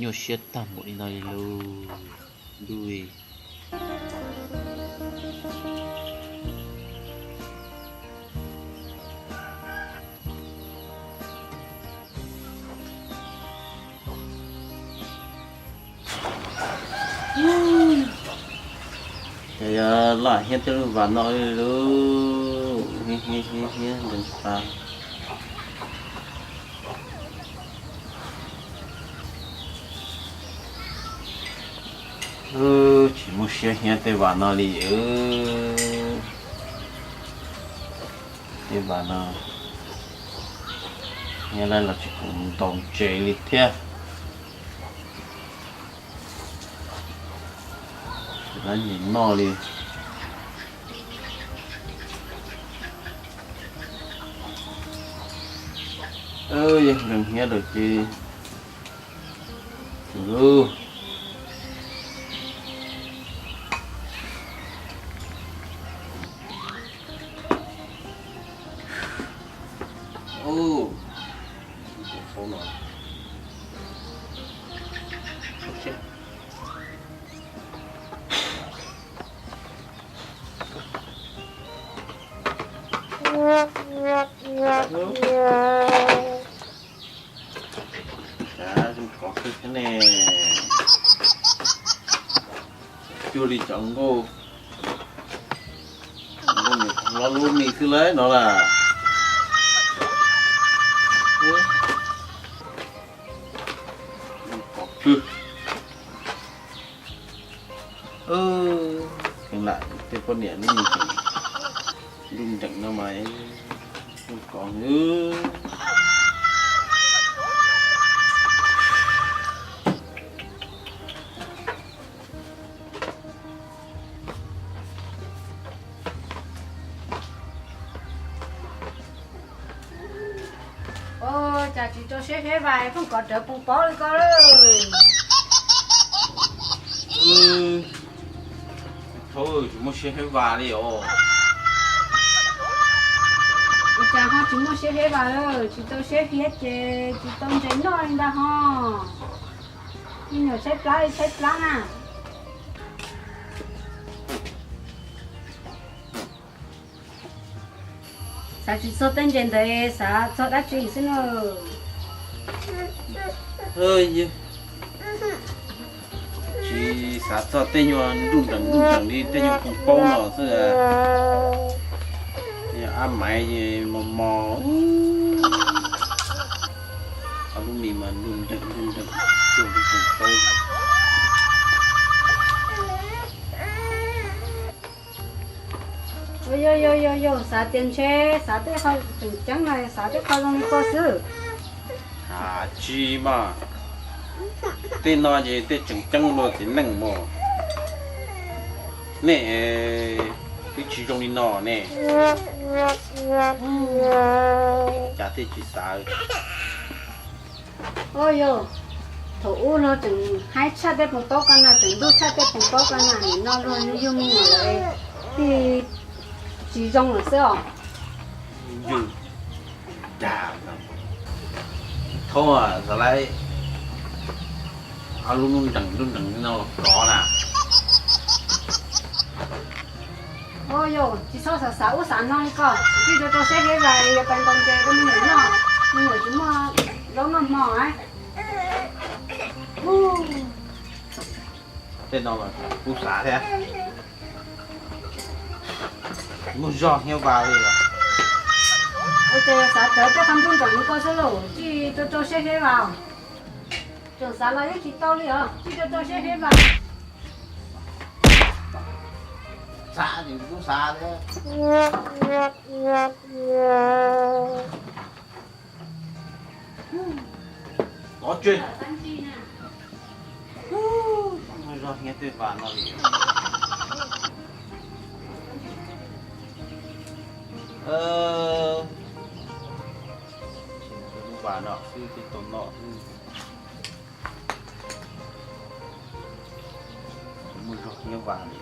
Siab tag npaum li no li lauj. Ntuj. Ces yog loj hiab tej lub vas no li lauj, hiab hiab hiab hiab ntees tas. Tsis muaj siab hiab tej vas no li. Tej vas no hiab lawm los tsis pom ntaus ntses li thiab. Tsis lab nyiam noj li. Yog nkees hiab lawm ces lub Kov xwb thiab ne. Cuag li cov nkauj, nkauj los lub mis xwb lawm no las. Kov pw. Kheev lam tej poj niam lub mis, lub nreem no mas kov. Ua cas tsis rau siab hiab vas pheej kov rawv pus paub li ko lawm? Thaub, tsis muaj siab hiab vas li os. Ua cas ho tsis muaj siab hiab vas, tsis rau siab hiab ces tsis tau ntses noj li ntag ho. Me nyuam tshaib plab li tshaib plab na. Xav tsis txog tej ntses ntawd, xav txog dab tsi xwb na? Tsis xav txog tej nyuag nruj nreem nruj nreem li tej nyuag pus paub no xwb. Tej nyuag ab maiv mos mos, ob lub mis mas nruj nreem nruj nreem cuag li pus paub. Yog yog yog yog, xav tias ntshe xav tej qho tseem ceeb na, xav tej qho zoo li ko xwb. Tsis mas, tej no ces tej tseem ceeb luag txiv neej mas. Nej twb tsis zoo li no ne. Cas tej tsis xav. Ua yog, thaum ub luag tseem haib tshaj tej pus paub ko na, tseem ntuj tshaj tej pus paub ko na, nim no luag yug me nyuam lawm, tij tsis zoo lawm xwb os. Yug cas, thaub, xav lawv ob lub nruj nreem nruj nreem no los kov na. Ua yog, tsis txhob xav xav ub xav no li ko, tij rau rau siab hiab vas yuav pais ntaus ntses rau me nyuam noj, me nyuam tsis muaj zaub noj hmo. Tej no mas kuv xav thiab, muaj zog hiab vas li. Ua cas xav rawv tej qho nruj nreem li ko xwb lauj, tij rau rau siab hiab vas. Tseem xav los yeej tsis tau li os, tij rau rau siab hiab vas. Xav ces kuv xav thiab. Kov tseg. Muaj zog hiab tej vas no li. Lub vas no xwb tej tau no xwb. Muaj zog hiab vas li.